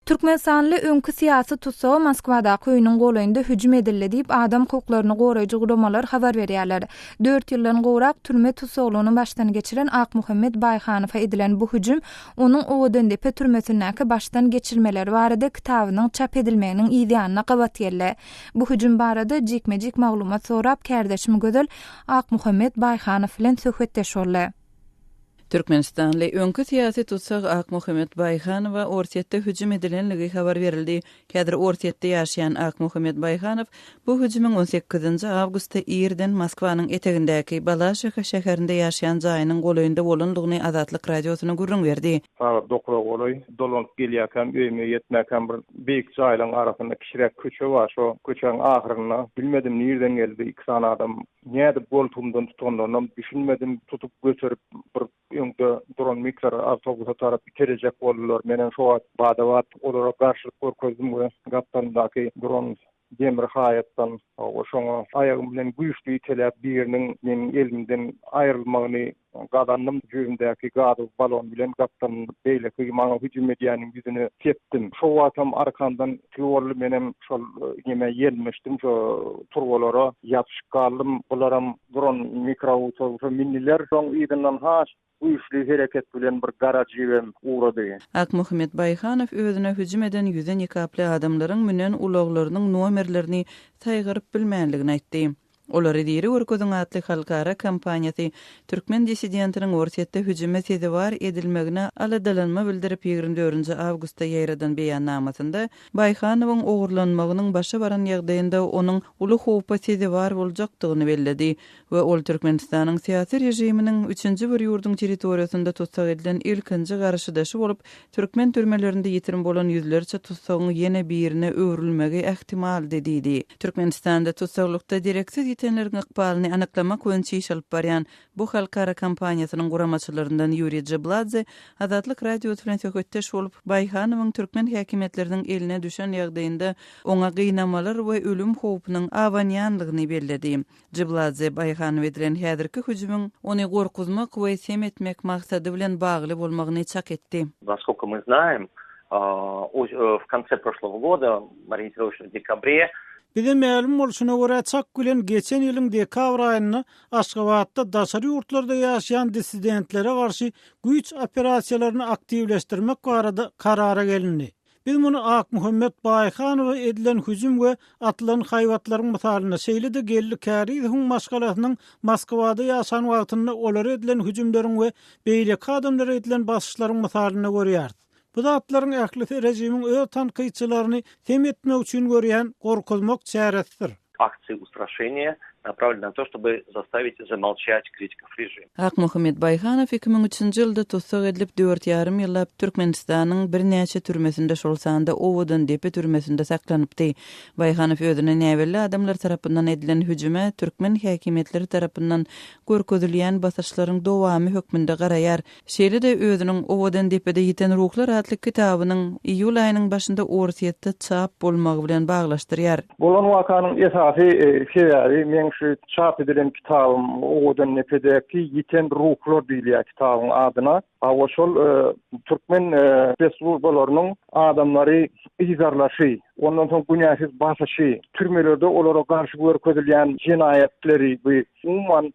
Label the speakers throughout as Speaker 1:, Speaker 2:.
Speaker 1: Türkmenistanly öňki syýasy tussaga Moskwadaky öýüniň golaýynda hüjüm edildi diýip, adam hukuklaryny goraýjy guramalar habar berýärler. Dört ýyldan gowrak türme tussaglygyny başdan geçiren Akmuhammet Baýhanowa edilen bu hüjüm onuň Owadandepe türmesindäki başdan geçirmeleri barada kitabynyň çap edilmeginiň yzýanyna gabat geldi. Bu hüjüm barada jikme-jik maglumat sorap, kärdeşim Gözel Akmuhammet Baýhanow bilen söhbetdeş boldy.
Speaker 2: Türkmenistanly öňki syýasy tussag Akmuhammet Baýhanowa Orsýetde hüjüm edilenligi habar berildi. Häzir Orsýetde ýaşaýan Akmuhammet Baýhanow bu hüjümiň on sekizinji awgustda irden Moskwanyň etegindäki Balaşiha şäherinde ýaşaýan jaýynyň golaýynda bolandygyny Azatlyk Radiosyna gürrüň berdi.
Speaker 3: Sagat dokuza golaý dolanyp gelýärkäm, öýüme ýetmäkäm bir beýik jaýlaryň arasynda kiçiräk köçe bar. Şo köçäň ahyrynda bilmedim nirden geldi iki sany adam Nädip goltugymdan tutanlarynam düşünmedim. Tutup göterip bir öňde duran mikro awtobusa tarap iterejek boldular. Menem şo wagt bada-bat olara garşylyk görkezdim we gapdalymdaky duran demir haýatdan şoňa aýagym bilen güýçli iteläp biriniň meniň elimden aýrylmagyny Gazandym, jübimdäki gazowy balon bilen gapdalynda beýleki maňa hüjüm edýäniň ýüzüne sepdim. Şo wagtam arkamdan tüý boldy, menem şol neme ýelmeşdim, şo turbalara ýapyşyp galdym. Bularam duran mikroawtobusa mindiler. Soň yzyndan has güýçli hereket bilen bir gara jibem ugrady.
Speaker 2: Akmuhammet Baýhanow özüne hüjüm eden ýüzi nikaply adamlaryň münen ulaglarynyň nomerlerini saýgaryp bilmänligini aýtdy. Olary diri görkeziň atly halkara kampaniýasy türkmen dissidentiniň Orsýetde hüjüme sezewar edilmegine aladalanma bildirip, 24 nji awgustda ýaýradan beýannamasynda Baýhanowyň ogurlanmagynyň başa baran ýagdaýynda onuň uly howpa sezewar boljakdygyny belledi we ol Türkmenistanyň syýasy režiminiň üçünji bir ýurduň territoriýasynda tussag edilen ilkinji garşydaşy bolup, Türkmen türmelerinde ýitirim bolan ýüzlerçe tussagyň ýene birine öwrülmegi ähtimaldy diýdi. Türkmenistanda tussaglykda dereksiz ýitenleriň ykbalyny anyklamak boýunça iş alyp barýan bu halkara kampaniýasynyň guramaçylaryndan Ýuriý Jibladze Azatlyk Radiosy bilen söhbetdeş bolup, Baýhanowyň türkmen häkimiýetleriniň eline düşen ýagdaýynda oňa gynamalar we ölüm howpunyň abanýanlygyny belledi. Jibladze Baýhanowa edilen häzirki hüjümiň ony gorkuzmak we sem etmek maksady bilen bagly bolmagyny çak etdi.
Speaker 4: Naskolko my znaem, w konce proşlogo goda, oriýentirowoçno w dekabre,
Speaker 5: Bize mälim bolşuna görä, çak bilen geçen ýylyň dekabr aýynda Aşgabatda daşary ýurtlarda ýaşaýan dissidentlere garşy güýç operasiýalaryny aktiwleşdirmek barada karara gelindi. Biz muny Akmuhammet Baýhanowa edilen hüjüm we atylan haýbatlaryň mysalynda, şeýle-de Geldi Kärizowyň maşgalasynyň Moskwada ýaşan wagtynda olara edilen hüjümleriň we beýleki adamlara edilen basyşlaryň mysalynda görýäris. Bu zatlaryň ählisi režimiň öz tankytçylaryny sem etmek üçin görýän gorkuzmak çäresidir.
Speaker 4: Aktsiýa ustraşeniýa naprawlena na to, ştoby zastawiť zamolçat kritikov režima.
Speaker 2: Akmuhammet Baýhanow 2003-nji ýylda tussag edilip, dört ýarym ýyllap Türkmenistanyň birnäçe türmesinde, şol sanda Owadandepe türmesinde saklanypdy. Baýhanow özüne näbelli adamlar tarapyndan edilen hüjüme türkmen häkimiýetleri tarapyndan görkezilýän basyşlaryň dowamy hökmünde garaýar. Şeýle-de özüniň Owadandepede ýiten ruhlar atly kitabynyň iýul aýynyň başynda Orsýetde çap bolmagy bilen baglaşdyrýar.
Speaker 3: Bolan wakanyň esasy sebäbi meň şu çap edilen kitabym Owadandepedäki ýiten ruhlar diýilýär kitabyň adyna. Hawa şol türkmen spessluzbalarynyň adamlary yzarlaşy, ondan soň günäsiz basyşy, türmelerde olara garşy görkezilýän jenaýatlary bu umuman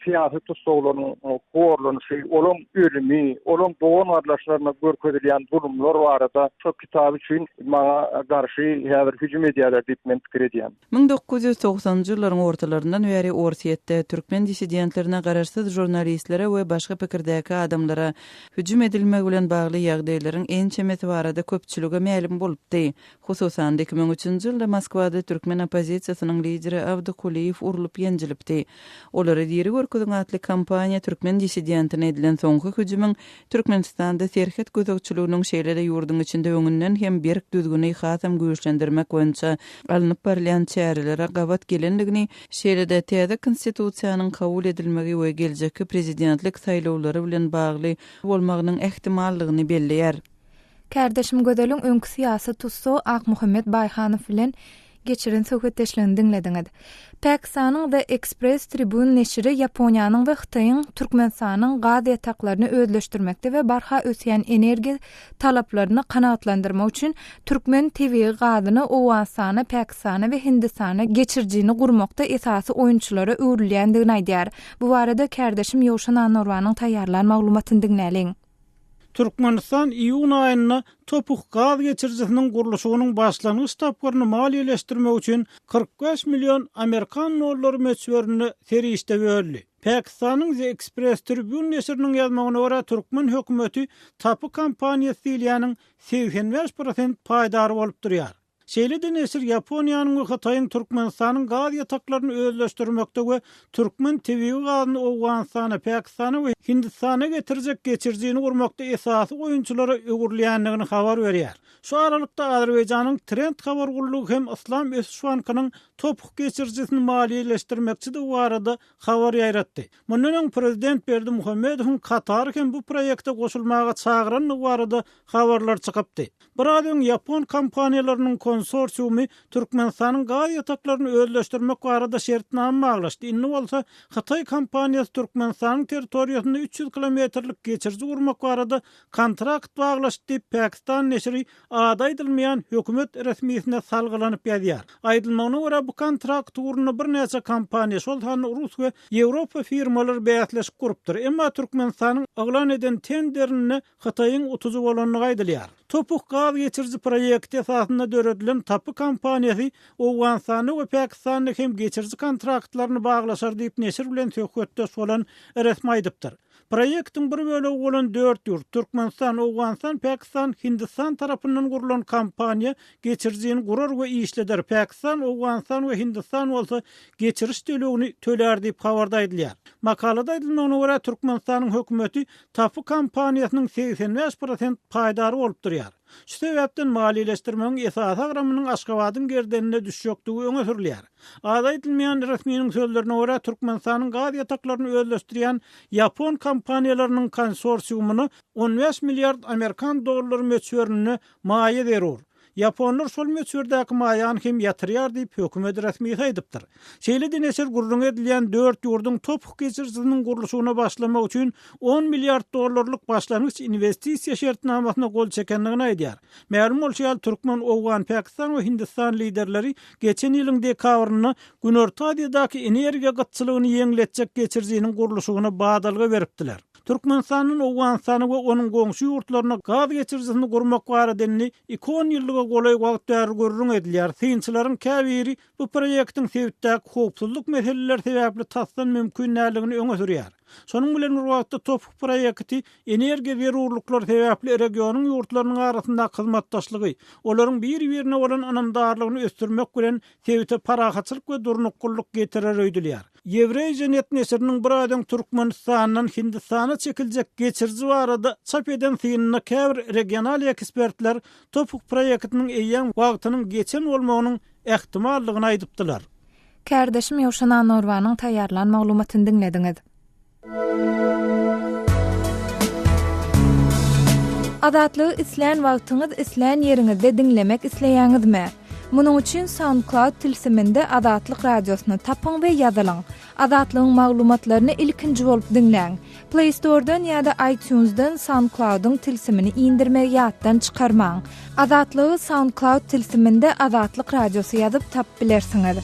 Speaker 3: syýasy tussaglaryň horlanyşy, olaň ölümi, olaň dogan-gardaşlaryna görkezilýän zulumlar barada şo kitap üçin maňa garşy häzir hüjüm edýärler diýip men pikir edýän.
Speaker 2: 1990-njy ýyllaryň ortalaryndan bäri Orsýetde türkmen dissidentlerine, garaşsyz žurnalistlere we başga pikirdäki adamlara hüjüm edilmegi bilen bagly ýagdaýlaryň ençemesi barada köpçülige mälim bolupdy. Hususan-da, 2003-nji ýylda Moskwada türkmen oppozisiýasynyň lideri Abdy Kulyýew urlup-ýenjilipdi. Olary diri görkeziň atly kampaniýa türkmen dissidentine edilen soňky hüjümiň Türkmenistanda serhet gözegçiliginiň şeýle-de ýurduň içinde öňünden hem berk düzgüni hasam güýçlendirmek boýunça alnyp barylýan çärelere gabat gelendigini, şeýle-de täze Konstitusiýanyň kabul edilmegi we geljekki prezidentlik saýlawlary bilen bagly bolmagynyň ähtimallygyny belleýär.
Speaker 1: Kärdeşim Gözeliň öňki syýasy tussagy Akmuhammet Baýhanow bilen Geçiren söhbetdeşligini diňlediňiz. Pakistanyň The Express Tribune neşiri Ýaponiýanyň we Hytaýyň Türkmenistanyň gaz ýataklaryny özleşdirmekde we barha ösýän energiýa talaplaryny kanagatlandyrmak üçin türkmen tebigy gazyny Owganystana, Pakistana we Hindistana geçirijini gurmakda esasy oýunçylara öwrülýändigini aýdýar. Bu barada kärdeşim Ýowşan Annagurbanyň taýýarlan maglumatyny diňläliň.
Speaker 5: Türkmenistan iýun aýynda Topuk gaz geçirijisiniň gurluşygynyň başlangyç tapgyryny maliýeleşdirmek üçin 45 million amerikan dollary möçberinde serişde böldi. Pakistanyň The Express Tribune neşiriniň ýazmagyna görä, türkmen hökümeti Tapy kompaniýasy diýilýäniň 85 prosent paýdary bolup durýar. Şeýle-de neşir Ýaponiýanyň we Hytaýyň Türkmenistanyň gaz ýataklaryny özleşdirmekde we türkmen tebigy gazyny Owganystana, Pakistana we Hindistana getirjek geçirijini gurmakda esasy oýunçylara öwrülýändigini habar berýär. Şu aralykda, Azerbaýjanyň Trend habar gullugy hem Yslam ösüş bankynyň Toph geçirijisini maliýeleşdirmekçidigi barada habar ýaýratdy. Mundan öň prezident Berdimuhamedowyň Katary hem bu proýekte goşulmaga çagyrandygy barada habarlar çykypdy. Biraz öň ýapon kompaniýalarynyň konsorsiumy Türkmenistanyň gaz ýataklaryny özleşdirmek barada şertnama baglaşdy, indi bolsa hytaý kompaniýasy Türkmenistanyň territoriýasynda 300 kilometrlik geçiriji gurmak barada kontrakt baglaşdy diýip, pakistan neşiri ady aýdylmaýan hökümet resmisine salgylanyp ýazýar. Aýdylmagyna görä, bu kontrakt ugrunda birnäçe kompaniýa, şol sanda rus we ýewropa firmalary bäsleşik gurupdyr. Emma Türkmenistanyň yglan eden tenderinde Hytaýyň utujy bolandygy aýdylýar. Topuk gaz geçiriji proýekti esasynda döredilen Tapy kompaniýasy Owganystanda we Pakistanda hem geçiriji kontraktlaryny baglaşar diýip neşir bilen söhbetdeş bolan resmi aýdypdyr. Proýektiň bir bölegi bolan dört ýurt, Türkmenistan, Owganystan, Pakistan, Hindistan tarapyndan gurlan kompaniýa geçirijini gurar we işleder, Pakistan, Owganystan we Hindistan bolsa geçiriş tölegini tölär diýip habarda aýdylýar. Makalada aýdylmagyna görä, Türkmenistanyň hökümeti Tapy kompaniýasynyň 85 prosent paýdary bolup durýar. Şu sebäpden maliýeleşdirmegiň esasy agramynyň Aşgabadyň gerdenine düşjekdigi öňe sürülýär. Ady aýdylmaýan resminiň sözlerine görä, Türkmenistanyň gaz ýataklaryny özleşdirýän ýapon kompaniýalarynyň konsorsiumyna 15 milliard amerikan dollary möçberinde maýa zerur. Ýaponlar şol möçberdäki maýany hem ýatyrýar diýip, hökümet resmisi aýdypdyr. Şeýle-de neşir gürrüňi edilýän dört ýurduň TOPH geçirijisiniň gurluşygyna başlamak üçin on milliard dollarlyk başlangyç inwestisiýa şertnamasyna gol çekendigini aýdýar. Mälim bolşy ýaly, türkmen, owgan, pakistan we hindistan liderleri geçen ýylyň dekabrynda Günorta Aziýadaky energiýa gytçylygyny ýeňletjek geçirijiniň gurluşygyna badalga beripdiler. Türkmenistandan Owganystana we onuň goňşy ýurtlaryna gaz geçirijisini gurmak barada indi iki onýyllyga golaý wagt bäri gürrüň edilýär. Synçylaryň käbiri bu proýektiň sebitdäki howpsuzlyk meseleleri sebäpli tasdan mümkin däldigini öňe sürýär. Şonuň bilen bir wagtda TOPH proýekti energiýa zerurlyklary sebäpli regionyň ýurtlarynyň arasyndaky hyzmatdaşlygy, olaryň bir-birine bolan ynamdarlygyny ösdürmek bilen sebite parahatçylyk we durnuklylyk getirer öýdülýär. Eurasianet neşiriniň bir aý öň Türkmenistandan Hindistana çekiljek geçiriji barada çap eden synynda käbir regional ekspertler TOPH proýektiniň eýýäm wagtynyň geçen bolmagynyň ähtimaldygyny aýdypdylar.
Speaker 1: Kärdeşim Ýowşan Annagurbanyň taýýarlan maglumatyny diňlediňiz. Azatlygy islän wagtyňyz, islän ýeriňizde diňlemek isleýäňizmi? Munuň üçin SoundCloud tilsiminde Azatlyk Radiosyny tapyň we ýazylyň. Azatlygyň maglumatlaryny ilkinji bolup diňläň. Play Store-dan ýa-da iTunes-dan SoundCloud-yň tilsimini indirmegi ýatdan çykarmaň. Azatlygy SoundCloud tilsiminde Azatlyk Radiosy ýazyp tapyp bilersiňiz.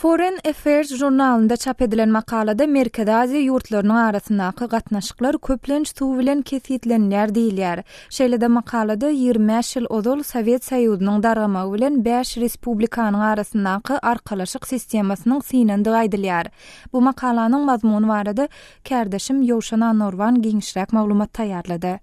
Speaker 1: Foreign Affairs žurnalynda çap edilen makalada Merkezi Aziýa ýurtlarynyň arasyndaky gatnaşyklar köplenç suw bilen kesgitlenilýär diýilýär. Şeýle-de makalada 25 ýyl ozal Sowet Soýuzynyň dargamagy bilen bäş respublikanyň arasyndaky arkalaşyk sistemasynyň synandygy aýdylýar. Bu makalanyň mazmuny barada kärdeşim Ýowşan Annaurban giňişräk maglumat taýýarlady.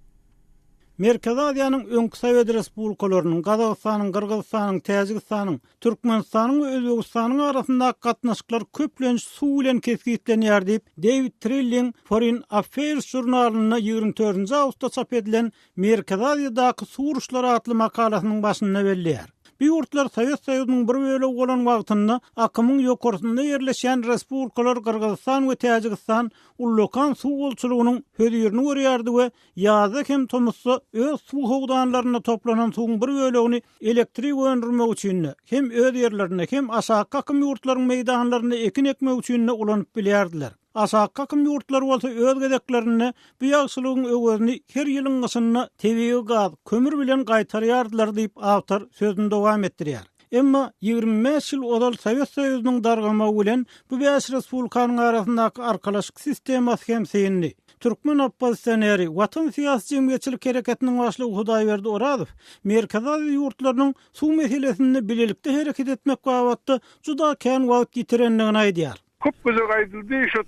Speaker 5: Merkezi Aziýanyň öňki Sowet respublikalarynyň, Gazagystanyň, Gyrgyzystanyň, Täjigistanyň, Türkmenistanyň we Özbegistanyň arasyndaky gatnaşyklar köplenç suw bilen kesgitlenýär diýip, Deýwid Trilling Foreign Affairs žurnalynda 24 awgustda çap edilen Merkezi Aziýadaky suw uruşlary atly makalasynyň başynda belleýär. Bu ýurtlar Sowet Soýuzynyň bir bölegi bolan wagtynda akymyň ýokarsynda ýerleşýän respublikalar Gyrgyzystan we Täjigistan ullakan suw bolçulygynyň hözirini görýärdi we ýazda hem tomusda öz suw howdanlarynda toplanan suwuň bir bölegini elektrik öndürmek üçin-de, hem öz ýerlerinde, hem aşakky akym ýurtlaryň meýdanlarynda ekin ekmek üçin-de ulanyp bilýärdiler. Aşakky akym ýurtlary bolsa öz gezeklerinde bu ýagşylygyň öwezini her ýylyň gyşynda tebigy gaz, kömür bilen gaýtarýardylar diýip, awtor sözüni dowam etdirýär. Emma 25 ýyl ozal Sowet Soýuzynyň dargamagy bilen bu bäş respublikanyň arasyndaky arkalaşyk sistemasy hem syndy. Türkmen oppozisioneri, Watan syýasy-jemgyýetçilik hereketiniň başlygy Hudaýberdi Orazow Merkezi Aziýa ýurtlarynyň suw meselesinde bilelikde hereket etmek babatda juda kän wagt ýitirendigini aýdýar.
Speaker 6: Köp gezek aýdyldy, şo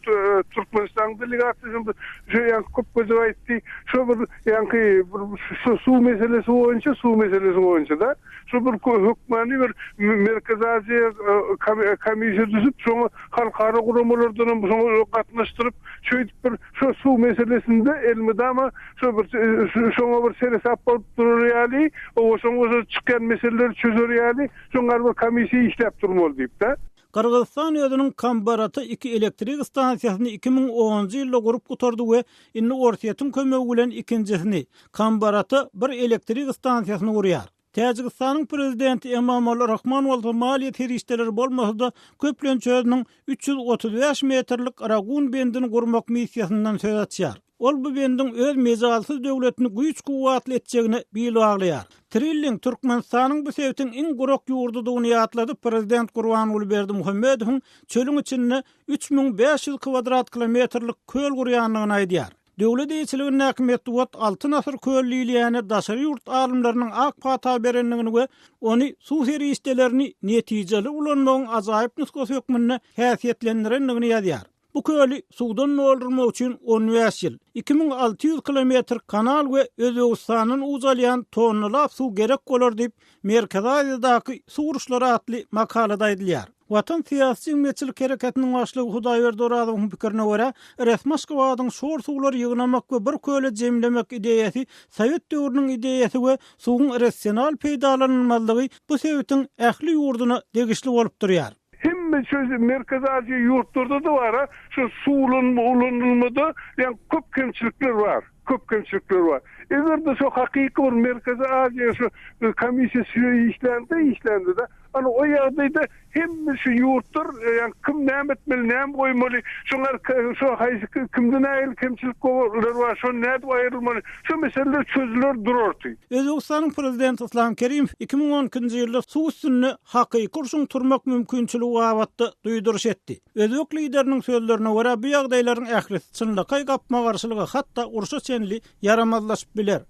Speaker 6: Türkmenistanyň delegasiýasy hem şo ýaňky köp gezek aýtdy, şo bir ýaňky bir şu suw meselesi boýunça, suw meselesi boýunça-da, şo bir hökmany bir Merkezi Aziýa komissiýa düzüp, şoňa halkara guramalardan hem şoňa gatnaşdyryp, şeýdip bir şo suw meselesinde elmydama şo bir şoňa bir seresap bolup durar ýaly, oba şoňa şo çykýan meseleleri çözer ýaly, şoňa bir komissiýa işläp durmaly diýip-de.
Speaker 5: Gyrgyzystan özüniň Kambarata iki elektrik stansiýasyny 2010-njy ýylda gurup gutardy we indi Orsýetiň kömegi bilen ikinjisini, Kambarata bir elektrik stansiýasyny gurýar. Täjigistanyň prezidenti Emomali Rahmon bolsa maliýe serişdeleri bolmasa-da, köplenç özüniň 335 metrlik Ragun bendini gurmak missiýasyndan söz açýar. Ol bu bendiň öz mejalsyz döwletini güýç-kuwwatly etjegine bil baglaýar. Trilling Türkmenistanyň bu sebitiň iň gurak ýurdudygyny ýatladyp, prezident Gurbanguly Berdimuhamedowyň çölüň içinde 3500 kwadrat kilometrlik köl gurýandygyny aýdýar. Döwlet eýeçiligindäki metbugat Altyn asyr köl diýilýäne daşary ýurt alymlarynyň ak pata berendigini we ony suw serişdelerini netijeli ulanmagyň ajaýyp nusgasy hökmünde häsiýetlendirendigini ýazýar. Bu köli suwdan doldurmak üçin 15 ýyl, 2600 kilometr kanal we Özbegistandan uç alýan tonnalap suw gerek bolar diýip, Merkezi Aziýadaky suw uruşlary atly makalada aýdylýar. Watan syýasy-jemgyýetçilik hereketiniň başlygy Hudaýberdi Orazowyň pikirine görä, resmi Aşgabadyň şor suwlary ýygnamak we bir köle jemlemek ideýasy sowet döwrüniň ideýasy we suwuň rasional peýdalanylmazlygy bu sebitiň ähli ýurduna degişli bolup durýar.
Speaker 6: Hemme şu Merkezi Aziýa ýurtlarda-da bar-a, şu suw ulanylmada ýa köp kemçilikler bar, köp kemçilikler bar. Eger-de şu hakyky bir Merkezi Aziýa şu komissiýasy şu işlände, işlände-de, ana o ýagdaýda hemme şu ýurtlar ýa kim näme etmeli, näme goýmaly, şoňa şu haýsy kimde nähili kemçilikler bar, şony nädip aýrylmaly, şu meseleler çözüler durardy.
Speaker 5: Özbegistanyň Prezidenti Yslam Kerimow 2012-nji ýylda suw üstünde hakyky urşuň turmak mümkinçiligi babatda duýduryş etdi. Özbek lideriniň sözlerine görä, bu ýagdaýlaryň ählisi çynlakaý gapma-garşylyga, hatda urşa çenli ýaramazlaşyp biler.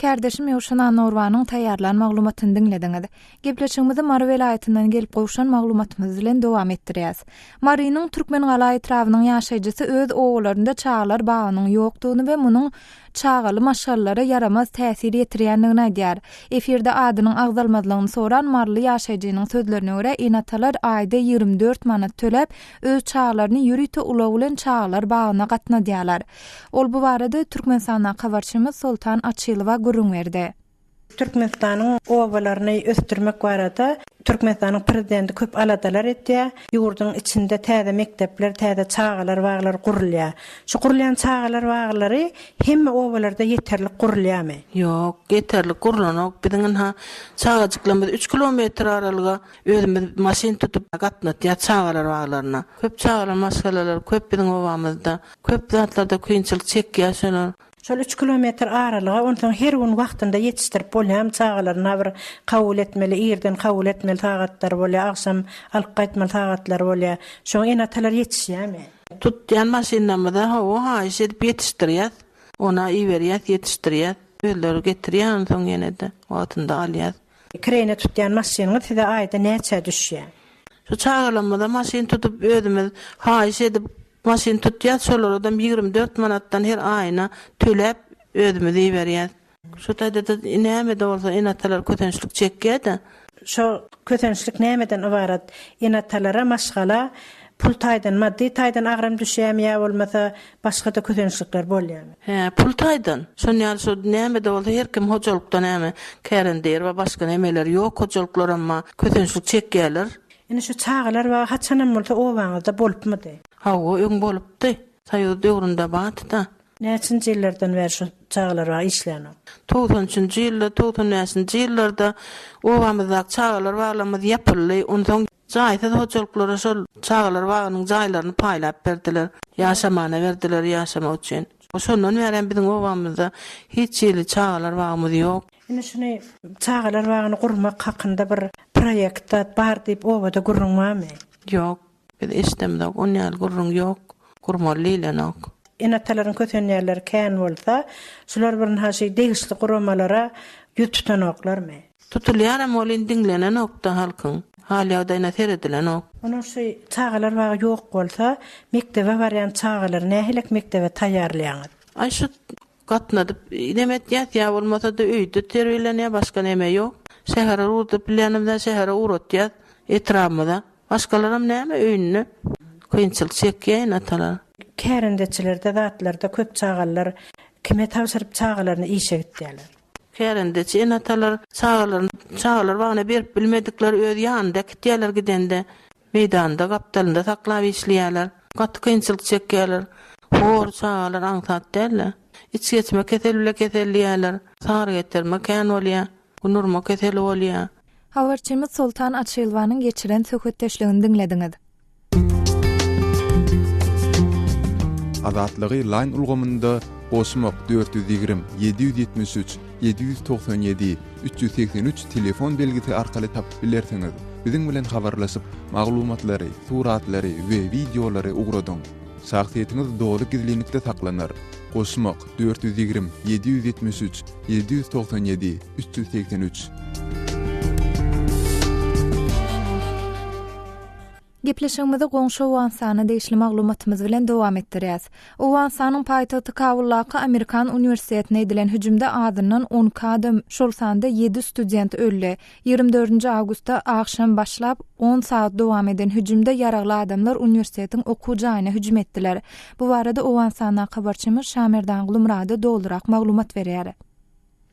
Speaker 1: Kärdeşim Ýowşan Annagurbanyň taýýarlan maglumatyny diňlediňiz. Gepleşigimizi Mary welaýatyndan gelip gowşan maglumatymyz bilen dowam etdirýäs. Marynyň Türkmengala etrabynyň ýaşaýjysy öz obalarynda çagalar bagynyň ýokdugyny we munuň çagaly maşgalalara ýaramaz täsir ýetirýändigini aýdýar. Efirde adynyň agzalmazlygyny soran maryly ýaşaýjynyň sözlerine görä, ene-atalar aýda 24 manat töläp, öz çagalaryny ýörite ulag bilen çagalar bagyna gatnadýarlar. Ol bu barada Türkmenistandaky habarçymyz Soltan Açylowa gürrüň berdi.
Speaker 7: Türkmenistanyň obalaryny ösdürmek barada Türkmenistanyň Prezidenti köp aladalar edýär. Ýurduň içinde täze mekdepler, täze çagalar baglary gurulýar. Şu gurulýan çagalar baglary hemme obalarda ýeterlik gurulýarmy?
Speaker 8: Ýok, ýeterlik gurlanok. Biziň ynha çagajyklarymyz üç kilometr aralyga özümiz maşyn tutup gatnatýas çagalar baglaryna. Köp çagaly maşgalalar köp biziň obamyzda. Köp zatlarda kynçylyk çekýär şolar.
Speaker 7: Şol üç kilometr aralyga onsoň her gün wagtynda ýetişdirip bolýarmy çagalaryny ha bir kabul etmeli irden kabul etmeli sagatlary bolýar agşam alyp gaýtmaly sagatlary bolýar şoňa ene-atalar ýetişýärmi?
Speaker 8: Tutýan maşynlarymyza hawa haýyş edip ýetişdirýäs. Ona iberýäs ýetişdirýäs. Özleri getirýär onsoň ýene-de wagtynda alýas.
Speaker 7: Kireýine tutýan maşynyňyz size aýda näçä düşýär?
Speaker 8: Şu çagalarymyza maşyn tutup özümiz haýyş edip Maşyn tutýas şolaradam 24 manatdan her aýyna töläp özümiz iberýäs. Şu taýdada nämede bolsa ene-atalar kösençlik çekýädä.
Speaker 7: Şo kösençlik nämeden ybarat? Ene-atalara maşgala. Pul taýdan, maddy taýdan agram düşýärmi ýa bolmasa başga-da kösençlikler bolýarmy?
Speaker 8: Hä, pul taýdan. Şon ýaly şo näme-de bolsa her kim hojalykda näme, kärende ýeri bar, başga nemeleri ýok hojalyklaram bar, kösençlik çekýärler.
Speaker 7: Indi şu çagalar bagy haçanam bolsa obaňyzda bolupmydy?
Speaker 8: Hawa, öň bolupdy. Soýuz döwründe bardy-da.
Speaker 7: Näçinji ýyllardan bäri şu çagalar bagy işlänok?
Speaker 8: 90 üçünji ýylda, 95 nji ýyllarda obamyzdaky çagalar baglarymyz ýapyldy. Onsoň jaýsyz hojalyklara şol çagalar bagynyň jaýlaryny paýlap berdiler. Ýaşamana berdiler, ýaşamak üçin. Şondan bärem biziň obamyzda hiç hili çagalar bagymyz ýok.
Speaker 7: Indi şuny çagalar bagyny gurmak hakynda bir proýekt zat bar diýip obada gürrüň barmy?
Speaker 8: Ýok. Biz eşidemzok, on ýaly gürrüň ýok. Gurmaly diýlenok.
Speaker 7: Ene-atalaryň kösenýänleri kän bolsa, şular bir ynha şy degişli guramalara ýüz tutanoklarmy?
Speaker 8: Tutulýaram welin diňlenenok-da halkyň hal-ýagdaýyna seredilenok.
Speaker 7: Onuň şy çagalar bagy ýok bolsa, mekdebe barýan çagalary nähilek mekdebe taýýarlaýaňyz?
Speaker 8: Aý şu Gatnadyp neme etýäs ýa bolmasa-da öýde terbiýelenýär başga neme ýok. Şähere ugradyp bilýänimiz-ä şähere ugratýas etrabymyza. Başgalaram näme öýünde kynçylyk çekýär ene-atalar.
Speaker 7: Kärendeçilerde zatlarda köp çagalylar kime tabşyryp çagalaryny işe gitýärler.
Speaker 8: Kärendeçi ene-atalar çagalaryny çagalar bagyna berip bilmedikler öz ýanynda äkitýärler gidende. Meýdanda gapdalynda saklap işleýärler. Gaty kynçylyk çekýärler. Hor çagalar aňsat däl-de. Içgeçme kesel bile keselleýärler. Sarygeterme kän bolýar. Gün urma keseli bolýar.
Speaker 1: Habarçymyz Soltan Açylowanyň geçiren söhbetdeşligini diňlediňiz.
Speaker 9: Azatlygy Line ulgamynda goşmak 420 773 797 383 telefon belgisi arkaly tapyp bilersiňiz. Biziň bilen habarlaşyp, maglumatlary, suratlary we wideolary ugradyň. Şahsyýetiňiz doly gizlinlikde saklanar. Goşmak, 420 773 797 383.
Speaker 1: Gepleşigimizi goňşy Owganystana degişli maglumatymyz bilen dowam etdirýäs. Owganystanyň paýtagty Kabuldaky Amerikan uniwersitetine edilen hüjümde azyndan 12 adam, şol sanda ýedi student öldi. 24 awgustda agşam başlap, on sagat dowam eden hüjümde ýaragly adamlar uniwersitetiň okuw jaýyna hüjüm etdiler. Bu barada Owganystandaky habarçymyz Şamerdan Gulumyrady dolurak maglumat berýär.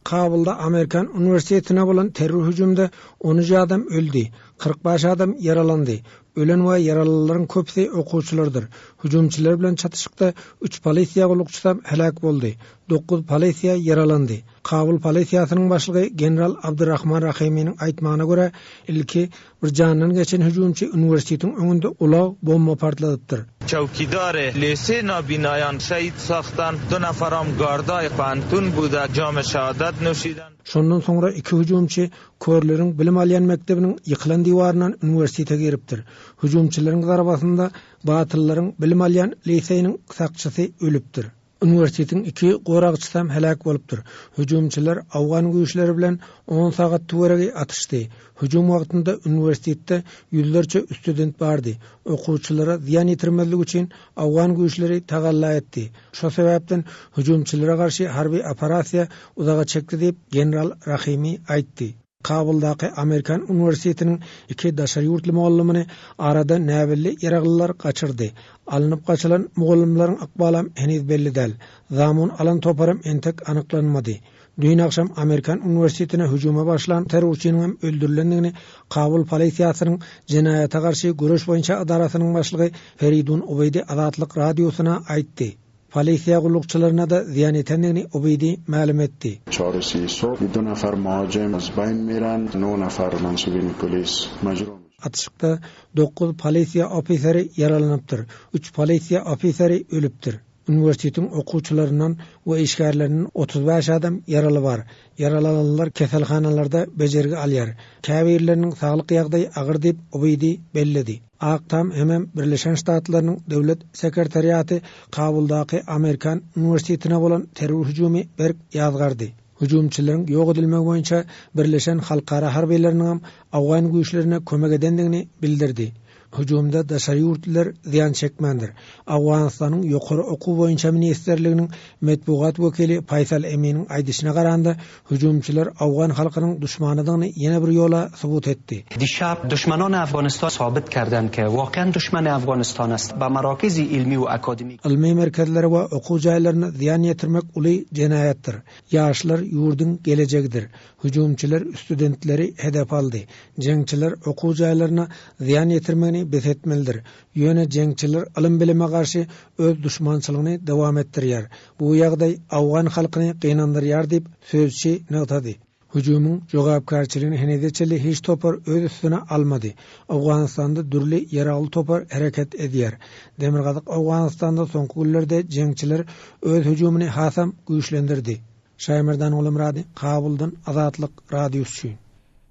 Speaker 10: Kabulda Amerikan uniwersitetine bolan terror hüjümde on üç adam öldi, 45 adam ýaralandy. Ölen we ýaralylaryň köpüsi okuwçylardyr. Hüjümçiler bilen çatyşykda üç polisiýa gullukçysam heläk boldy, dokuz polisiýa ýaralandy. Kabul polisiýasynyň başlygy general Abdurrahman Rahiminiň aýtmagyna görä, ilki Bir jandan geçen hüjümçi uniwersitetiň öňünde ulag bomba partladypdyr.
Speaker 11: Çawkidary lise nabinayan şehit sakhtan, du nafaram garday pantun buda jam şehadat nuşidan.
Speaker 10: Şondan soňra iki hüjümçi körleriň bilim alýan mekdebiniň ýykylan diwaryndan uniwersitete giripdir. Hüjümçileriň zarbasynda batyllaryň bilim alýan liseýiniň sakçysy ölüpdir. Uniwersitetiň iki goragçysam heläk bolupdyr. Hüjümçiler awgan güýçleri bilen on sagat töweregi atyşdy. Hüjüm wagtynda uniwersitetde ýüzlerçe student bardy. Okuwçylara zyýan ýetirmezlik üçin awgan güýçleri tagalla etdi. Şo sebäpden hüjümçilere garşy harby operasiýa uzaga çekdi diýip, general Rahimi aýtdy. Kabuldaky Amerikan uniwersitetiniň iki daşary ýurtly mugallymyny arada näbelli ýaraglylar gaçyrdy. Alnyp gaçylan mugallymlaryň ykbalam heniz belli däl. Zamun alan toparam entek anyklanmady. Düýn agşam Amerikan uniwersitetine hüjüme başlan terrorçynyňam öldürilendigini Kabul polisiýasynyň jenaýata garşy göreş boýunça edarasynyň başlygy Feridun Ubeýdi Azatlyk Radiosyna aýtdy. Polisiýa gullukçylaryna-da zyýan ýetendigini Ubeýdi mälim etdi.
Speaker 12: Çorusy sob du nafar muhajim az bayn miran, no nafar mansubini polis majruh.
Speaker 10: Atyşykda dokuz polisiýa ofiseri ýaralanypdyr, üç polisiýa ofiseri ölüpdir. Uniwersitetiň okuwçylaryndan we işgärlerinden 35 adam ýaraly bar. Ýaralananlar keselhanalarda bejergi alýar. Käbirleriniň saglyk ýagdaýy agyr diýip, Ubeýdi belledi. Ak Tam hemem Birleşen Ştatlarynyň Döwlet sekretariaty Kabuldaky Amerikan uniwersitetine bolan terror hüjümi berk ýazgardy. Hüjümçileriň ýok edilmegi boýunça birleşen halkara harbylarynyňam awgan güýçlerine kömek edendigini bildirdi. Hüjümde daşary ýurtlylar zyýan çekmändir. Owganystanyň Ýokary okuw boýunça ministrliginiň metbugat wekili Faýsal Eminiň aýdyşyna garanda, hüjümçiler owgan halkynyň duşmanydygyny ýene bir ýola subut etdi.
Speaker 13: Dişap duşmanan Afganistan sabit kerdend ke wakean duşmane Afganistan ast be merakizi ilmi we akademik.
Speaker 10: Ylmy merkezlere we okuw jaýlaryna zyýan ýetirmek uly jenaýatdyr. Ýaşlar ýurduň gelejegidir. Hüjümçiler studentleri hedef aldy. Jeňçiler okuw jaýlaryna zyýan ýetirmegini bes etmelidir. Ýöne jeňçiler ylym-bilime garşy öz duşmançylygyny dowam etdirýär. Bu ýagdaý owgan halkyny gynandyrýar diýip, sözçi nygtady. Hüjümiň jogapkärçiligini henize çenli hiç topar öz üstüne almady. Owganystanda dürli ýaragly topar hereket edýär. Demirgazyk Owganystanda soňky günlerde jeňçiler öz hüjümini hasam güýçlendirdi. Şaýmerdan Gulumyrady, Kabuldan Azatlyk Radiosy üçin.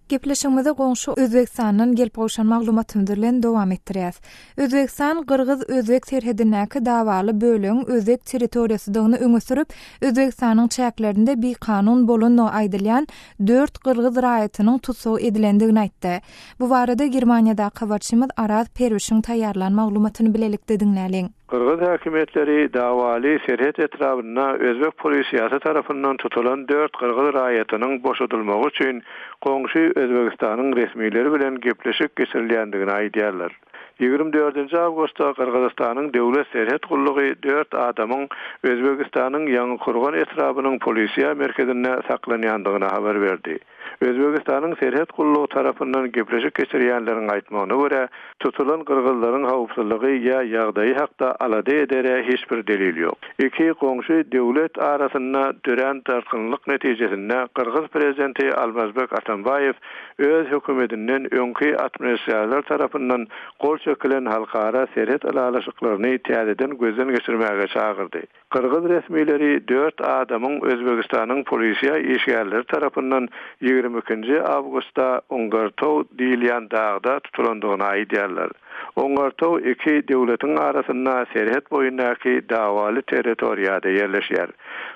Speaker 1: Gepleşigimizi goňşy Özbegistandan gelip gowşan maglumatymyz bilen dowam etdirýäs. Özbegistan gyrgyz-özbek serhedindäki dawaly bölegiň özbek territoriýasydygyny öňe sürüp, Özbegistanyň çäklerinde bikanun bolandygy aýdylýan dört gyrgyz raýatynyň tussag edilendigini aýtdy. Bu barada Germaniýadaky habarçymyz Araz Perwişiň taýýarlan maglumatyny bilelikde diňläliň.
Speaker 14: Gyrgyz häkimiýetleri dawaly serhet etrabynda özbek polisiýasy tarapyndan tutulan dört gyrgyz raýatynyň boşadylmagy üçin goňşy Özbegistanyň resmileri bilen gepleşik geçirilýändigini aýdýarlar. Ýigrimi dördünji awgustda Gyrgyzystanyň Döwlet serhet gullugy dört adamyň Özbegistanyň Ýaňykurgan etrabynyň polisiýa merkezinde saklanýandygyny habar berdi. Özbegistanyň serhet gullugy tarapyndan gepleşik geçirýänleriň aýtmagyna görä, tutulan gyrgyzlaryň howpsuzlygy ýa ýagdaýy hakda alada edere hiç bir delil ýok. Iki goňşy döwlet arasynda dörän dartgynlyk netijesinde gyrgyz prezidenti Almazbek Atambaýew öz hökümetinden öňki administrasiýalar tarapyndan gol çekilen halkara serhet ylalaşyklaryny täzeden gözden geçirmäge çagyrdy. Gyrgyz resmileri dört adamyň Özbegistanyň polisiýa işgärleri tarapyndan ýigrimi ikinji awgustda Ungartow diýilýän dagda tutulandygyny aýdýarlar. Ungartow iki döwletiň arasynda serhet boýundaky dawaly territoriýada ýerleşýär.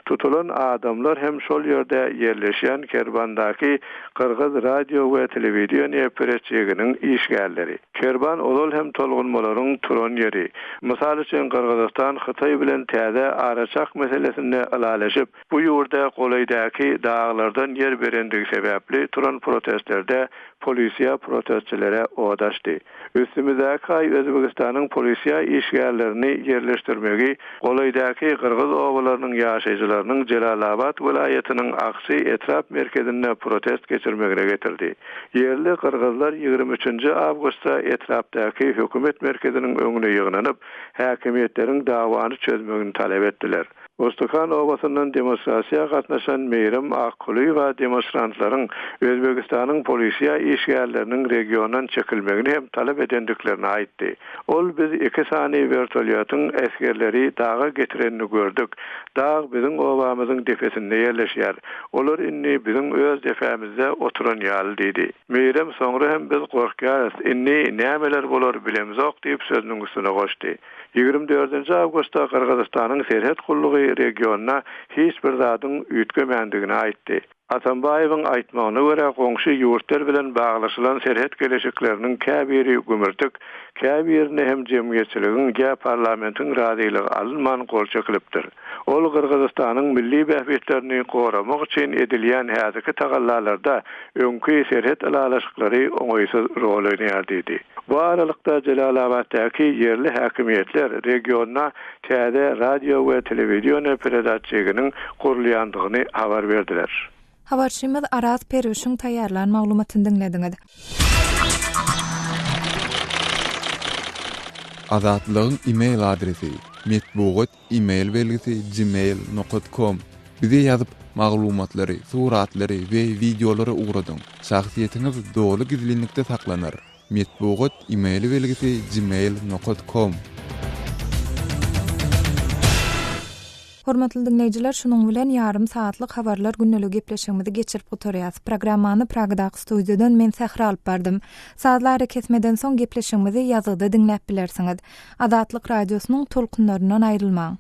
Speaker 14: Tutulan adamlar hem şol ýerde ýerleşýän Kerbandaky Gyrgyz radio we telewideniýe pereçjiginiň işgärleri. Kerban ozal hem tolgunmalaryň turan ýeri. Mysal üçin, Gyrgyzystan Hytaý bilen täze araçak meselesinde ylalaşyp, bu ýurda golaýdaky daglardan ýer berendigi sebäpli turan protestlerde polisiýa protestçilere od açdy. Üstümizdäki aý Özbegistanyň polisiýa işgärlerini ýerleşdirmegi golaýdaky gyrgyz obalarynyň ýaşaýjylarynyň Jelalabat welaýatynyň Akçy etrap merkezinde protest geçirmegine getirdi. Ýerli gyrgyzlar ýigrimi üçünji awgustda etrapdaky hökümet merkeziniň öňüne ýygnanyp, häkimiýetleriň dawany çözmegini talap etdiler. Ustukan obasyndan demonstrasiýa gatnaşan Meýrem Akkulyýewa demonstrantlaryň Özbegistanyň polisiýa işgärleriniň regiondan çekilmegini hem talap edendiklerini aýtdy. Ol biz iki sany wertolýotyň esgerleri daga getirenini gördük. Dag biziň obamyzyň depesinde ýerleşýär. Olar indi biziň öz depämizde oturan ýaly diýdi. Meýrem soňra hem biz gorkýarys, indi nämeler bolar bilemzok diýip sözüniň üstüne goşdy. Ýigrimi dördünji awgustda Gyrgyzystanyň serhet gullugy regionda hiç bir zadyň üýtgemändigini aýtdy. Atambaýewiň aýtmagyna görä, goňşy ýurtlar bilen baglaşylan serhet geleşikleriniň käbiri gümürtik, käbirine hem jemgyýetçiligiň ýa parlamentiň razylygy alynman gol çekilipdir. Ol Gyrgyzystanyň milli bähbitlerini goramak üçin edilýän häzirki tagallalarda öňki serhet ylalaşyklary oňaýsyz rol oýnaýar diýdi. Bu aralykda, Jelalabatdaky ýerli häkimiýetler regionda täze radio we telewideniýe peredatçiginiň gurulýandygyny habar berdiler.
Speaker 1: Habarçymyz Araz Perwişiň taýýarlan maglumatyny diňlediňiz.
Speaker 9: Azatlygyň e-mail adresi, metbugat e-mail belgisi gmail nokat kom. Bize ýazyp, maglumatlary, suratlary we wideolary ugradyň. Şahsyýetiňiz doly gizlinlikde saklanar. Metbugat e-mail belgisi gmail nokat kom.
Speaker 1: Hormatly diňleýjiler, şunuň bilen ýarym sagatlyk Habarlar gündeligi gepleşigimizi geçirip gutarýas. Programmany Pragadaky studiýadan men Sähra alyp bardym. Sazly arakesmeden soň gepleşigimizi ýazgyda diňläp bilersiňiz. Azatlyk Radiosynyň tolkunlaryndan aýrylmaň!